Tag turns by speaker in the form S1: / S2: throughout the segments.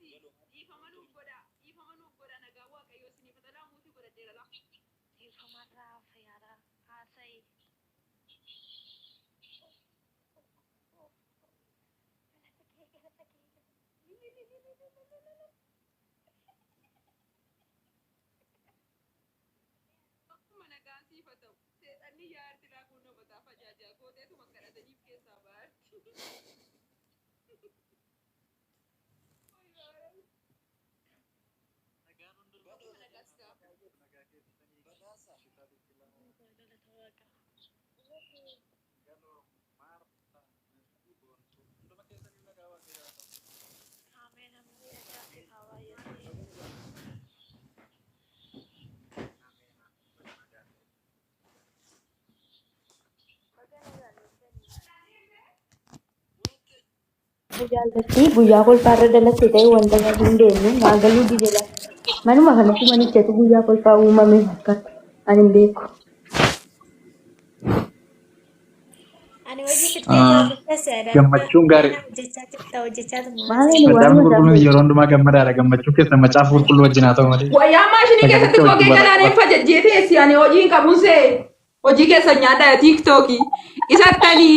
S1: Dhiifama nuuf godhaa. Dhiifama nuuf godhaa. Nagaa Waaqayyoo isiniif haa ta'u. Muutii godhadheera laa.
S2: Dhiifamarraa hafe haasa'i. Galata kee galata kee.
S1: Akkuma nagaan siif haa ta'u. Seexanni yaarti laa kun mataa fajaajaa gooteetuma kadhataniif keessaa baarti. Akkuma nagaa si ta'a.
S2: Galata Waaqaa. Ameen ameen dachaa siif haa baay'atu.
S3: Jaallatti guyyaa kolfaarra dalatte ta'e wanta gaarii hin beeknu naa galuu dide laata. Manuma kanatti manichatu guyyaa kolfaa uumame akka ani hin beeku.
S4: Ani hojii fixee jira
S5: Gammachuun gaariidha.
S4: Hojjechaa jirta hojjechaa turte.
S3: Maal ani
S5: Macaafni
S3: waanuma isaa
S5: qulqulluun
S3: beeku.
S5: yeroo hundumaa gammadaadha. Gammachuu keessa macaafa qulqulluu wajjin haa ta'u malee.
S1: Wayyaa maashinii keessatti
S5: Sagalicha
S1: gogee
S5: wajjin
S1: galaaneen
S5: bara.
S1: fajajjeeteessi ani hojii hin qabuun see hojii keessa nyaadha tiiktookii isattanii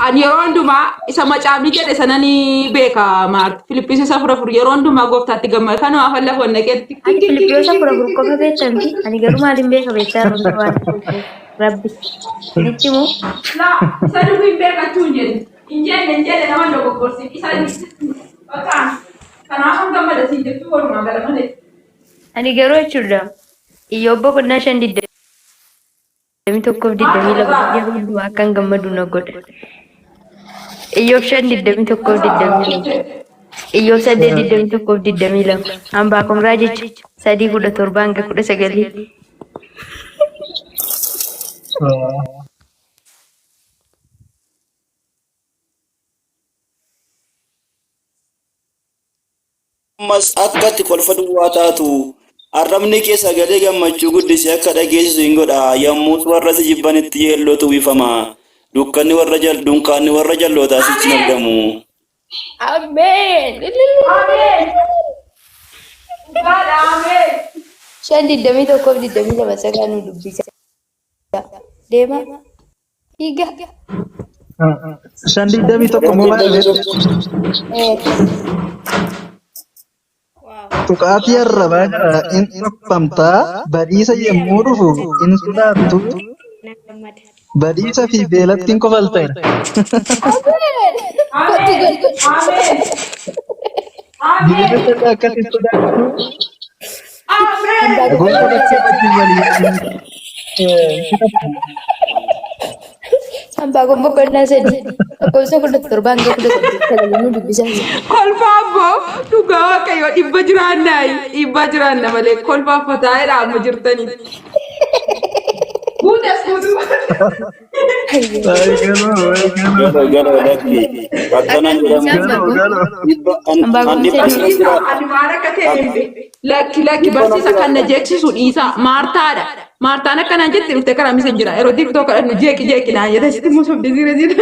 S1: ani yeroo hundumaa isa macaafni jedhe sanani beeka maart Filippisiis 4:4 yeroo hundumaa gooftaatti gammada kanuma afan lafa naqeetti
S3: Ani Filiphiyoosa 4:4 qofa beektamti. Ani garuu maaliin beeka beektaa yeroo hundumaa waan qulqulluu. Rabbi. Nitti moo?
S1: Laa isa dubbii hin beekachuu hin jedhe hin jenne hin jenne nama dogoggorsi isa bakka kanaaf gammada siin jechuu walumaa gala malee.
S3: Ani garuu jechuudha. Iyyoob boqonnaa 5 21 fi 22 yeroo hundumaa akkan gammadu na godha. Iyyoob 5 21 fi 22. Iyyoob 8 21 fi 22. Anbaaqom raajicha 3 17 hanga 19.
S6: Ammas akka ati kolfa duwwaa taatu, arrabni kee sagalee gammachuu guddisee akka dhageessisu in godha, yommus warra si jibbanitti yeellootu uwwifama, dukkanni warra jal, dunkaanni warra jal'ootaas sichi hin argamu.
S3: Ameen.
S1: Ameen. Dhugaadha ameen.
S3: 5 21 fi 22 sagaa nu dubbisa. Deema. Fiiga.
S5: 5 21 moo maal jedhu?
S3: Eh.
S5: Tuqaatii arrabaa irraa in dhokfamtaa, badiisa yommuu dhufu in sodaattu,
S4: Nan gammada.
S5: badiisa fi beelatti in kofalta jedha.
S3: Ameen. Kottu
S1: Ameen.
S3: gal.
S1: Ameen. Ameen.
S5: Beela irraa akkas hin sodaattu,
S1: Ameen.
S5: gonfoo kee wajjin walii hin
S3: Anbaaqom boqonnaa 3 lakkoofsa 17 hanga 18 sagalee nu dubbisaa jira.
S1: Kolfaa abboo dhugaa waaqayyoo dhibba jiraannaayi dhibba jiraanna malee kolfaa fataa'eedha amma jirtanitti. Guutas guutuu.
S5: Ay, galoo, ay, galoo.
S6: Galoo galoo lakki akkanan
S3: Akkam
S6: jedhamu
S3: dubbisa
S5: Galoo,
S3: Anbaaqom?
S5: galoo.
S6: dhibba an an
S3: Anbaaqom
S6: dhibba
S3: 3.
S6: sinan
S1: Barsiisa
S6: jiraadha.
S1: ani waan akka ta'e
S6: An
S1: hin beeku. Lakki lakki
S6: dhibba nan
S1: barsiisa kan na
S6: jiraadha.
S1: jeeqsisu dhiisaa Maartaadha. Maartaan akkanaan jette dhuftee karaa misa jira. Yeroo TikTok kadhannu jeeqi jeeqi naan jette sitti immoo sobdee siira siira.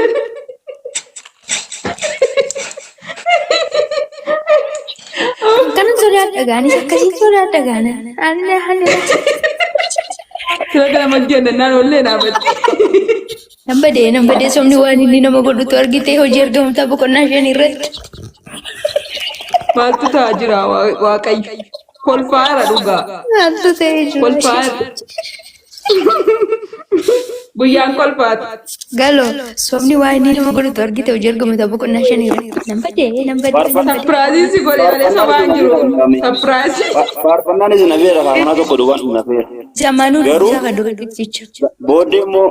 S3: Akkanan sodaadha gaanis akkasiin sodaadha gaana. Ani ani
S1: Sila kana majjeen naan ollee dhaabatti.
S3: Nan badee nan badee sobni waan inni nama godhutu argite hojii ergamtaa boqonnaa 5 irratti.
S1: Maaltu ta'aa jira Waaqayyo? Kolfaara dhugaa.
S3: Maaltu ta'ee jira?
S1: Kolfaara. Guyyaan kolfaati.
S3: Galoo sobni waan inni nama godhutu argite hojii ergamtaa boqonnaa 5 irratti. Nan badee nan badee nan badee.
S1: Sapiraazii si godhe malee
S6: Faarfannaan
S1: sobaan
S6: isin
S1: jiru.
S6: hafeera kaami.
S1: Sapiraazii.
S6: Faarfannaan isin hafeera faarfannaa tokko duwwaan isin hafeera.
S3: Zamanuu
S6: Garuu
S3: dubbisaa kan dubbisicha.
S6: booddee immoo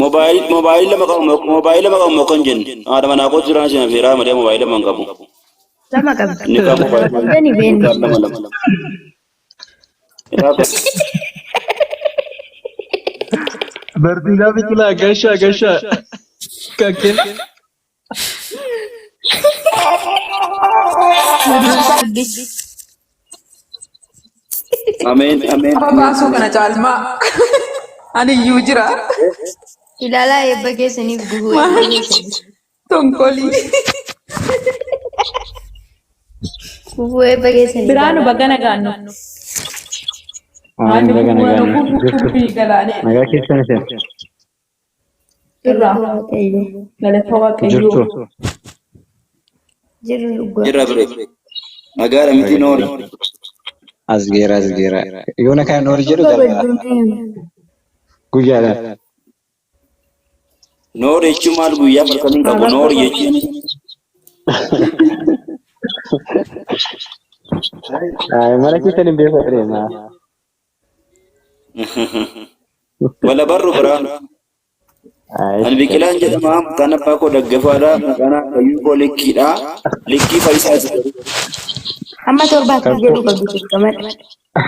S6: moobaayilii lama qabu moobaayilii lama qabu kan jenne haadha manaa koo jiraan isin hafeera malee moobaayilii lama hin qabu.
S3: Lama qabda.
S6: Inni kaan
S3: Lama
S6: moobaayilii
S3: qabdani
S6: inni
S3: beenni.
S6: kaan lama lama. Yaa
S5: Barsiisaa biqilaa gashaa gashaa. Kakkee.
S3: Nu dubbisaa dubbisi.
S6: Ameen ameen
S1: Afa
S6: ameen.
S1: baasuu kana caalmaa. Ani iyyuu jira.
S3: Ilaalaa eebba keessaniif gufuu eebba
S1: Maal
S3: keessaniif.
S1: tonkolii.
S3: Fufuu eebba keessanii
S1: Biraanu
S3: baala.
S1: baga nagaan nu.
S7: Amiin
S1: Ani
S7: baga
S1: fufuu
S7: nagaan
S1: anu
S7: nu
S1: fufuu
S7: jirtu.
S1: fufii galaanee.
S7: Nagaa keessan isin
S1: Irraa
S3: Galata Waaqayyoo.
S1: galata Waaqayyoo.
S7: jirtu.
S3: Jirru dhugaa.
S6: Jirra bire. Nagaadha miti
S7: Baga
S6: noori.
S7: nagaan. Asgeera asgeera. Yoona kana noori jedhu
S3: Dhuga
S7: galgala.
S3: badduun
S7: Guyyaadhaan.
S6: Noori jechuun maal guyyaa halkan hin qabu. Noori jechuun
S7: Mana keessan hin beeku adeema.
S6: Wala barru biraan. Ani Biqilaan jedhama. Maqaan abbaa koo Daggafaadha. Maqaan akaakayyuu koo Likkiidha. Likkii Faayisaa jedhama.
S3: Amma torbaatti jedhu qabdu dirqamadha.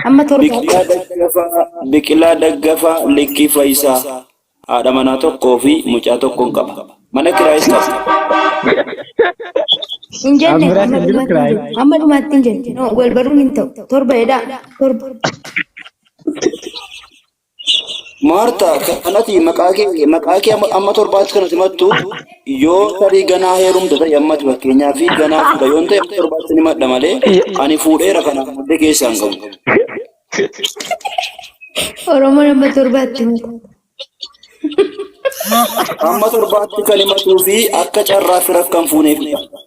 S3: Amma torbaatti.
S6: Biqilaa Daggafaa, Biqilaa Daggafaa, Likkii Faayisaa. Haadha manaa tokkoo fi mucaa tokkoon qaba. Mana kiraayis qaba.
S3: Hin jenne
S7: An biraas
S3: amma
S7: hin jiru
S3: dhumaatti hin
S7: kiraayi.
S3: jenne. Amma dhumaatti hin jenne. No, wal baruun hin ta'u. Torba jedhaa. Torba.
S6: Maarta kanati maqaa kee amma torbaatti kan ati himattu yoo tarii ganaa heerumte ta'e ammati fakkeenyaa fi ganaa fuudha yoon ta'e amma torbaatti ni madda malee ani fuudheera kanaaf madda keessaa hin qabu.
S3: Oromoon amma torbaatti mata.
S6: Amma torbaatti kan himatuu fi akka carraa fira kan fuuneef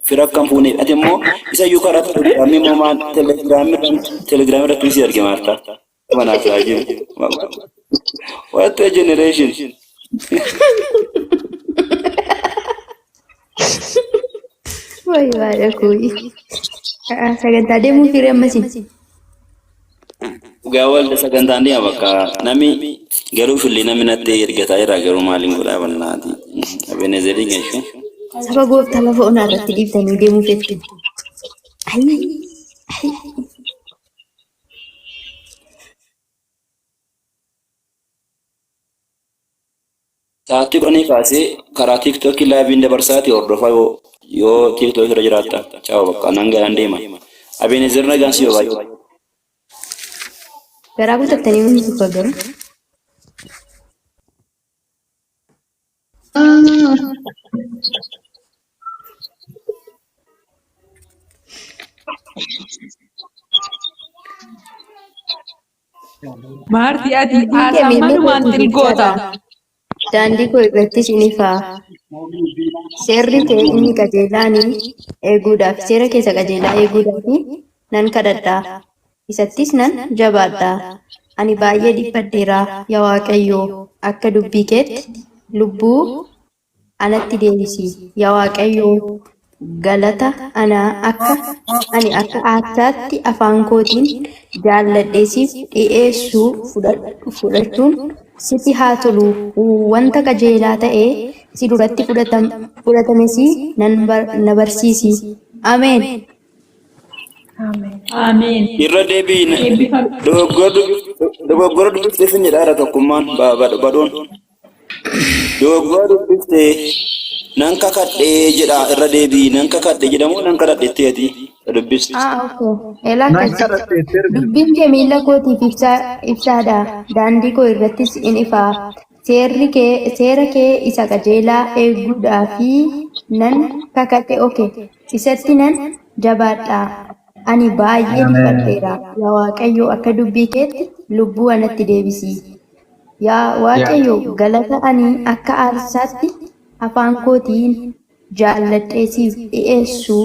S6: fira kan fuuneef ati immoo isa iyyuu karaa telegiraamii immoo maal telegiraamii irratti si arge Maarta. Manaaf taa'ee What a generation.
S3: Wayi waadha kuyi. Sagantaa deemuu fiiree ammasii.
S6: Dhugaa walda sagantaan deema bakka nami garuu filli namni natti ergataa jira garuu maaliin godhaa bal'aati. Abenezerii geessu.
S3: Saba gooftaa lafa onaa irratti dhiiftanii deemuu feetu. Ayii. Ayii.
S6: Sa'aatii 10 kaasee karaa tiiktookii laabiin dabarsaati hordofaa yoo tiiktookii irra jiraatta. Caawa bakka nan galaan deema. Abenezer nagaan si baay'ee.
S3: Garaa kutattanii hundi tokko garuu.
S1: Maarti ati
S3: Dubbiin kee
S1: haasaa
S3: miila
S1: malumaan
S3: kootiif
S1: xilgoota.
S3: ibsaadha. Daandii koo irrattis ni ifa. Seerri kee inni qajeelaani eeguudhaaf seera keessa qajeelaa eeguudhaaf nan kadhadha. Isattis nan jabaadha. Ani baay'ee dhiphadheera yaa Waaqayyo akka dubbii keetti lubbuu anatti deebisi. Yaa Waaqayyo galata ana akka ani akka aarsaatti afaan kootiin jaalladhee siif dhi'eessu fudhachuun sitti haa tolu. Wanta qajeelaa ta'e si duratti fudhatames na barsiisi. Ameen.
S2: Ameen.
S1: Ameen.
S6: Irra deebiin
S1: Eebbifame.
S6: Dogoggora dubbifte fin jedhaara tokkummaan badhoon. Dogoggora dubbifte nan kakadhee jedha irra deebii nan kakadhe jedhamu nan kadhadhetti ati dubbiste.
S3: Ah, okay. Elaa
S5: Nan
S3: akkas.
S5: kadhadheetti erga.
S3: Dubbiin kee miila kootiif ibsaadha. Daandii koo irrattis in ifa. Seerri kee, seera kee isa qajeelaa eeguudhaafi nan kakadhe oke. Isatti nan jabaadha. Ani baay'ee
S5: Ameen.
S3: dhiphadheera. Yaa Waaqayyo akka dubbii keetti lubbuu anatti deebisi. Yaa
S5: Yaa
S3: Waaqayyo galata ani akka aarsaatti afaan kootiin jaalladhee siif dhi'eessu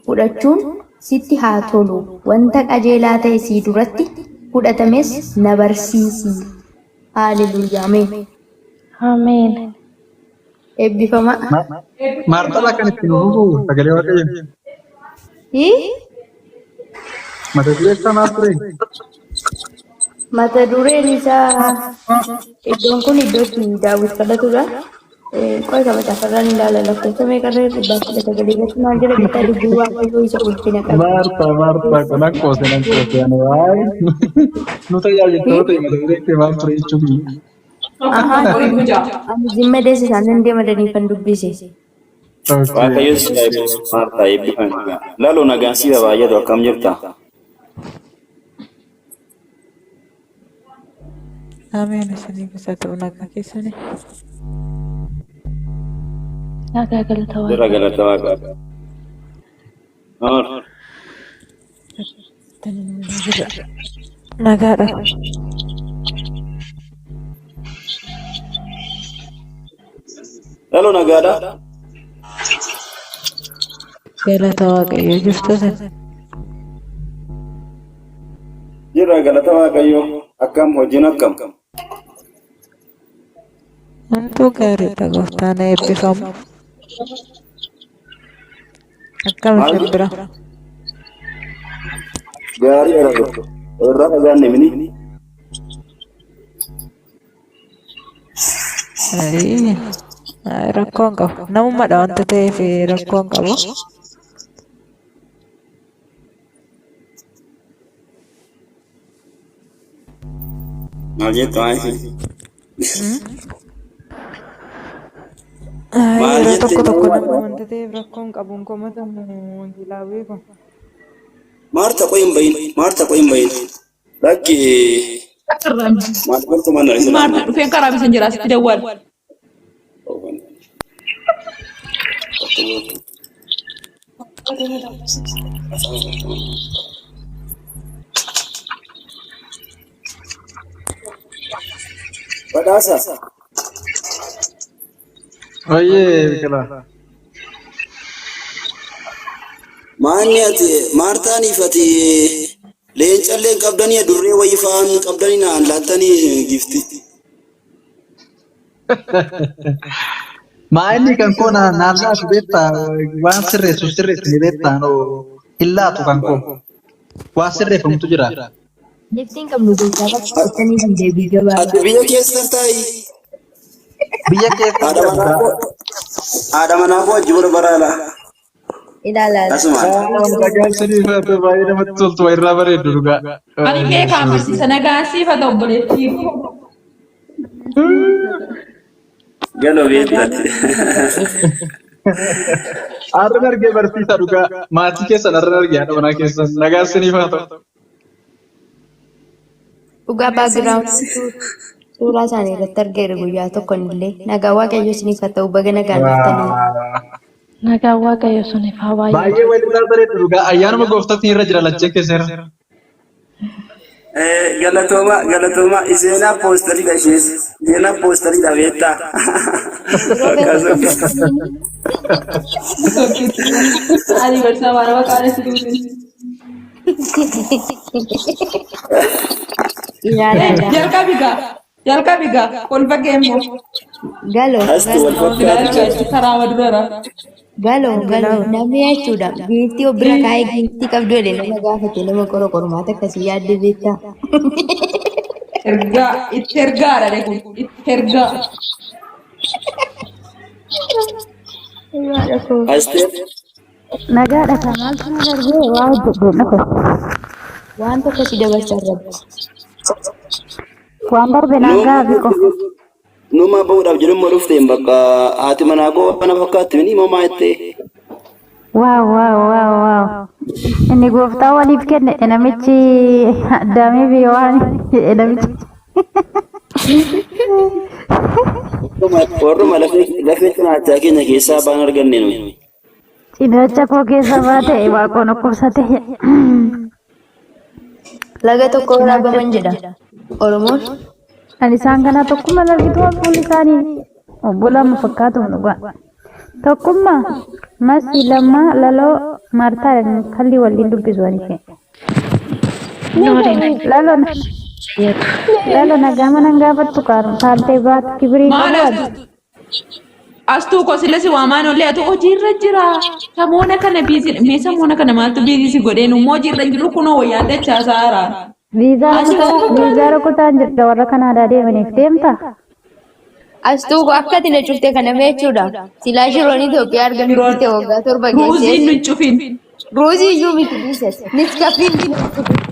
S3: fudhachuun sitti haa tolu. Wanta qajeelaa ta'e si duratti fudhatames na barsiisi. Haaleluyyaa. Ameen.
S2: Ameen.
S3: Eebbifamaa.
S5: Maarxalaa kan ittiin fufu sagalee Waaqayyoo.
S3: Hii?
S5: Mata dureen isaa maal ture?
S3: Mata dureen isaa iddoon kun iddoo itti daawwit kadhatudha. Qoy kabata farraan ilaala lakkoofsa meeqarra 119 irratti maal jedha bitaa dubbii Waaqayyoo isa ulfina qabu.
S5: Maartaa Maartaa kun akkoose nan qoose ani waay nu tajaajiltoota mata dureen kee maal ture jechuun.
S3: Ahaa,
S1: Horii gujaa.
S3: ani zimma deessa isaan deemadaniif kan dubbise.
S5: Okay.
S6: Waaqayyo si haa eebbisu Maartaa eebbifame. Laloo nagaan si baay'atu akkam jirta?
S8: Ameen isiniif isa ta'u nagaa keessanii.
S2: Nagaa galata
S6: Jira
S2: Waaqaa.
S6: galata Waaqaa. Noor.
S8: Nagaadha.
S6: Lalo nagaadha.
S8: Galata Waaqayyoo jirtu isin.
S6: Jirra galata Waaqayyoo. Akkam hojiin akkam?
S8: Hunduu gaariidha gooftaan haa eebbifamu. Akkam
S6: Maal
S8: isin bira?
S6: Gaariidha lalo. Irraa dhagaanne mini.
S8: Ayii, rakkoo hin qabu. Namummaadha wanta ta'eef rakkoo hin qabu.
S6: Maal jettu maal?
S8: Ayii,
S6: Maal
S8: yeroo
S6: jette
S8: tokko tokko nama
S6: namummaadha?
S8: wanta ta'eef rakkoo hin qabu hin komatamu wangeelaa beeku.
S6: Maarta qoy hin bahin. Maarta qoy hin bahin. Lakki maal galtu mana isa
S1: Maarta dhufeen karaa bisan jira asitti dawwaal.
S6: Badhaasa.
S5: Oyyee biqilaa.
S6: Maanni ati maartaaniif ati leencallee hin qabdanii adurree wayii fa'aan qabdanii naan laattanii gifti.
S5: Maa inni kan koo naan laatu beektaa waan sirreessu sirreessu ni beektaa noo hin laatu kan koo waan sirreeffamutu jira.
S3: Liftiin qabnu gooftaa bakka jettanii hin deebii
S6: Ati
S3: gabaabaa.
S6: biyya keessa taa'i.
S5: Biyya keessa
S6: Haadha
S5: jira
S6: manaa
S5: dhugaa.
S6: koo haadha manaa koo wajjin wal baraala.
S3: Ilaalaa.
S6: Asumaan.
S5: Nagaan siniif haa ta'u baay'ee namatti toltu waa irraa bareeddu dhugaa.
S1: Ani beekaan barsiisa nagaan siif haa ta'u obboleettii.
S6: Galoo beektati.
S5: Har'an argee barsiisa dhugaa maatii keessan har'an argee haadha manaa keessan nagaan siniif haa ta'u.
S3: Dhugaa baagiraawundii suuraa isaanii irratti argeera guyyaa tokko illee. Nagaa Waaqayyo isiniif haa ta'u baga nagaan dhuftanii.
S2: Nagaan Waaqayyo suniif haa baay'atu.
S5: Baay'ee walirraa bareeddu dhugaa ayyaanuma gooftaatti irra jira lachee keessa irra.
S6: Galatooma galatooma isheen poostariidha ishees isheen poostariidha beektaa.
S3: Yeroo
S6: Akkasuma.
S1: Ani barsiisa waan nama qaanessi duuti.
S3: Ilaalaa.
S1: Jalqabi gaa. Jalqabi gaa. Kolfa kee immoo.
S3: Galoo
S6: Asti wal fakkaatu.
S1: Ilaalcha karaa dureera.
S3: galoo galoo namni jechuudha giiftii of bira kaa'ee giiftii qabdu jedhee nama gaafate nama qora qormaata akkasii yaadde beektaa.
S1: Ergaa itti ergaadha kun itti ergaa.
S6: Asteer
S9: Nagaadha kan maaltu na darbee waa hojjedheen dhufe.
S3: Waan tokko si dabarsa irratti.
S9: Waan darbe naan gahaa biqo.
S6: Numa bahuudhaaf jedhumma dhufteen bakka haati manaa koo kana fakkaatti mini mamaa jettee.
S9: Waaw waaw waaw waaw. Inni gooftaa waliif kenne namichi Addaamii fi Hewaan jedhe namichi.
S6: Warruma lafee cinaachaa keenya keessaa baan arganne nuyi.
S9: Cinaacha koo keessa baate waaqoon dhukkubsate.
S3: Laga tokko waraabaman jedha Oromoon.
S9: Ani isaan kana tokkummaa argitu waan fuulli isaanii obbolaa fakkaatu dhugaa. Tokkummaa masii lammaa laloo maartaa kalli waliin dubbisu ani ishee. Laloo laloo nagaa mana gaafattu kaaltee baatu kibirii
S1: Maal
S9: qabu.
S1: astuu astuu koo sila si waamaan ollee atu hojiirra jira. Samoona kana biizii mee samoona kana maaltu biizii si godheen immoo hojiirra jiru kunoo wayyaan dachaa saara.
S9: Viizaa rukutaan jirta warra Kanaadaa deemaniif deemta.
S3: Astuu akka ati na cufte kana mee jechuudha. Silaa shiroon Itoophiyaa argamtu ta'e waggaa 7
S1: Ruuziin
S3: geessees.
S1: nun cufin.
S3: Ruuzii iyyuu miti dhiisas. Niskafiin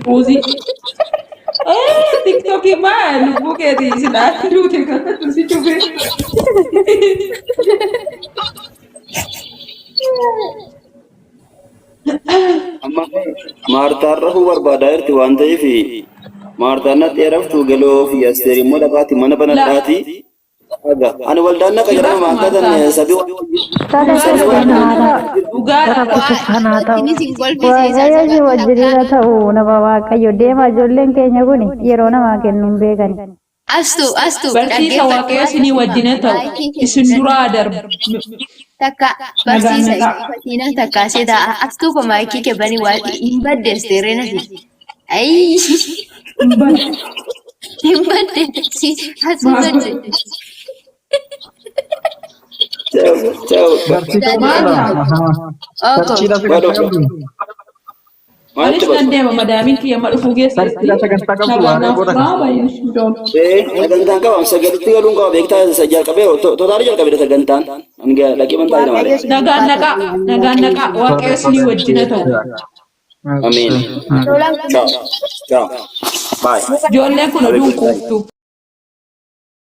S1: Ruuzii. Tiktookii maa lubbuu keetii silaa duute kanatu si cufe.
S6: Amma Maartaan rafuu barbaadaa jirti waan ta'eef Maartaan natti raftu galoo fi Asteer immoo dhaqaati mana banadhaati. Ani waldaan naqa jedhama maantaatan sabii
S9: Tole
S6: sabii
S9: tole
S6: waan
S9: haa ta'u.
S1: Dhugaadha.
S8: Rabbi siif haa ta'u.
S3: Inni sin kolfisiisa
S9: Waaqayyo si
S3: sababni
S9: wajjin
S3: takkaa.
S9: ta'u nama Waaqayyo deema ijoolleen keenya kun yeroo namaa kennu hin beekani.
S3: Astu astu
S1: Barsiisa
S3: dhaggeeffadhu
S1: Waaqayyo
S3: waan
S1: isinii wajjin haa ta'u.
S3: maayikii kee
S1: Isin
S3: fudhadhu.
S1: duraa darbu.
S3: Takka
S1: Nagaan
S3: barsiisa
S1: naqaa.
S3: ifatina takka see ta'a. Astuu ko maayikii kee bani waa hin baddeeste reenati. Ayii
S1: Hin badde.
S3: hin badde as hin
S1: Maal
S3: badde.
S1: godhu?
S6: Ciao, ciao.
S5: Barsiisaa
S1: Maal
S5: jedhama.
S1: ta'a?
S3: Oko.
S5: Barsiisaa
S6: Waadoo.
S5: sagantaa qabdu.
S6: Maalitti
S1: Anis nan
S6: bartu?
S1: deema madaamiin kiyya amma dhufuu geesseetti.
S5: Barsiisaa sagantaa qabdu
S1: Nagaan
S5: waaree
S1: naaf
S5: booda
S1: turaa
S5: kan.
S1: baay'ee doon.
S6: Ee, sagantaan qaba. Sagalitti galuun qaba. Beektaa isa jalqabee totaalii jalqabeera sagantaan. Ani dhaqee bantaa jira
S3: Waaqayyo
S6: malee.
S3: si
S1: Nagaan
S3: duukaa
S1: naqaa.
S3: ta'u.
S1: Nagaan naqaa. Waaqayyo isinii wajjin haa ta'u.
S6: Amiin.
S3: Tolaan kun
S6: Ciao. Ciao. Bye.
S1: Ijoolleen kun
S6: Have a
S1: oduun
S6: good night.
S1: quuftu.